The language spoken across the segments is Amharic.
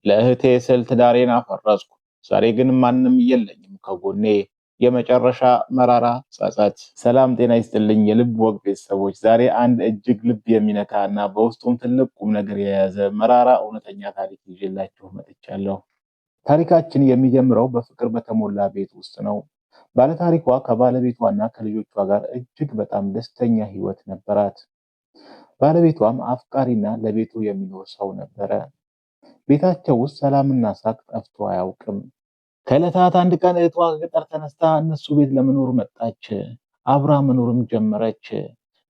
ለእህቴ ስል ትዳሬን አፈረስኩ። ዛሬ ግን ማንም የለኝም ከጎኔ። የመጨረሻ መራራ ጸጸት። ሰላም ጤና ይስጥልኝ የልብ ወግ ቤተሰቦች፣ ዛሬ አንድ እጅግ ልብ የሚነካ እና በውስጡም ትልቅ ቁም ነገር የያዘ መራራ እውነተኛ ታሪክ ይዤላችሁ መጥቻለሁ። ታሪካችን የሚጀምረው በፍቅር በተሞላ ቤት ውስጥ ነው። ባለታሪኳ ከባለቤቷና ከልጆቿ ጋር እጅግ በጣም ደስተኛ ሕይወት ነበራት። ባለቤቷም አፍቃሪና ለቤቱ የሚኖር ሰው ነበረ። ቤታቸው ውስጥ ሰላምና ሳቅ ጠፍቶ አያውቅም። ከዕለታት አንድ ቀን እህቷ ከገጠር ተነስታ እነሱ ቤት ለመኖር መጣች። አብራ መኖርም ጀመረች።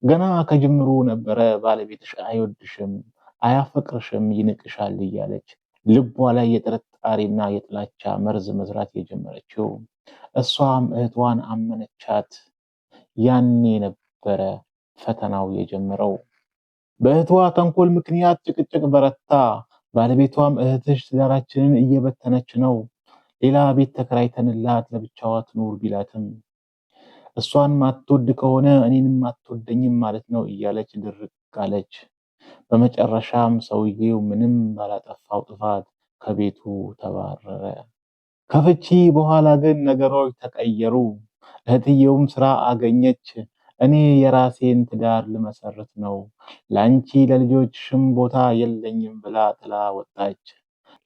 ገና ከጅምሩ ነበረ ባለቤትሽ አይወድሽም፣ አያፈቅርሽም፣ ይንቅሻል እያለች ልቧ ላይ የጥርጣሬና የጥላቻ መርዝ መዝራት የጀመረችው። እሷም እህቷን አመነቻት። ያኔ ነበረ ፈተናው የጀመረው። በእህቷ ተንኮል ምክንያት ጭቅጭቅ በረታ። ባለቤቷም እህትሽ ትዳራችንን እየበተነች ነው፣ ሌላ ቤት ተከራይተንላት ለብቻዋ ትኑር ቢላትም እሷን ማትወድ ከሆነ እኔንም አትወደኝም ማለት ነው እያለች ድርቅ አለች። በመጨረሻም ሰውዬው ምንም ባላጠፋው ጥፋት ከቤቱ ተባረረ። ከፍቺ በኋላ ግን ነገሮች ተቀየሩ። እህትየውም ስራ አገኘች። እኔ የራሴን ትዳር ልመሰርት ነው፣ ለአንቺ ለልጆችሽም ቦታ የለኝም ብላ ጥላ ወጣች።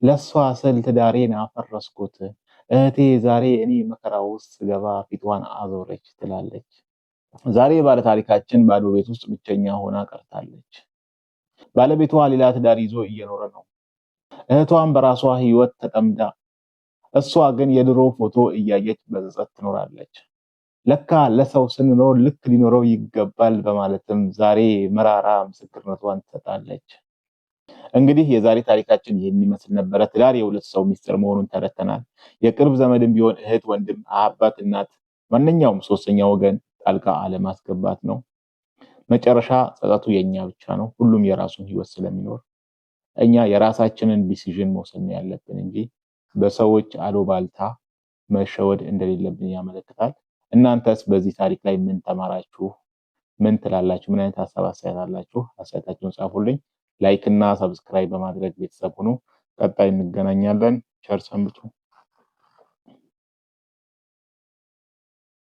ለሷ ስል ትዳሬን አፈረስኩት። እህቴ ዛሬ እኔ መከራ ውስጥ ስገባ ፊቷን አዞረች ትላለች። ዛሬ ባለታሪካችን ባዶ ቤት ውስጥ ብቸኛ ሆና ቀርታለች። ባለቤቷ ሌላ ትዳር ይዞ እየኖረ ነው። እህቷም በራሷ ህይወት ተጠምዳ፣ እሷ ግን የድሮ ፎቶ እያየች በጸጸት ትኖራለች። ለካ ለሰው ስንኖር ልክ ሊኖረው ይገባል በማለትም ዛሬ መራራ ምስክርነቷን ትሰጣለች። እንግዲህ የዛሬ ታሪካችን ይህን ይመስል ነበረ። ትዳር የሁለት ሰው ሚስጥር መሆኑን ተረድተናል። የቅርብ ዘመድም ቢሆን እህት፣ ወንድም፣ አባት፣ እናት፣ ማንኛውም ሶስተኛ ወገን ጣልቃ አለማስገባት ነው። መጨረሻ ጸጸቱ የኛ ብቻ ነው። ሁሉም የራሱን ህይወት ስለሚኖር እኛ የራሳችንን decision መውሰድ ነው ያለብን እንጂ በሰዎች አሉባልታ መሸወድ እንደሌለብን ያመለክታል። እናንተስ በዚህ ታሪክ ላይ ምን ተማራችሁ? ምን ትላላችሁ? ምን አይነት ሀሳብ አስተያየት አላችሁ? አስተያየታችሁን ጻፉልኝ። Like እና subscribe በማድረግ ቤተሰብ ሁኑ። ቀጣይ እንገናኛለን። ቸር ሰንብቱ።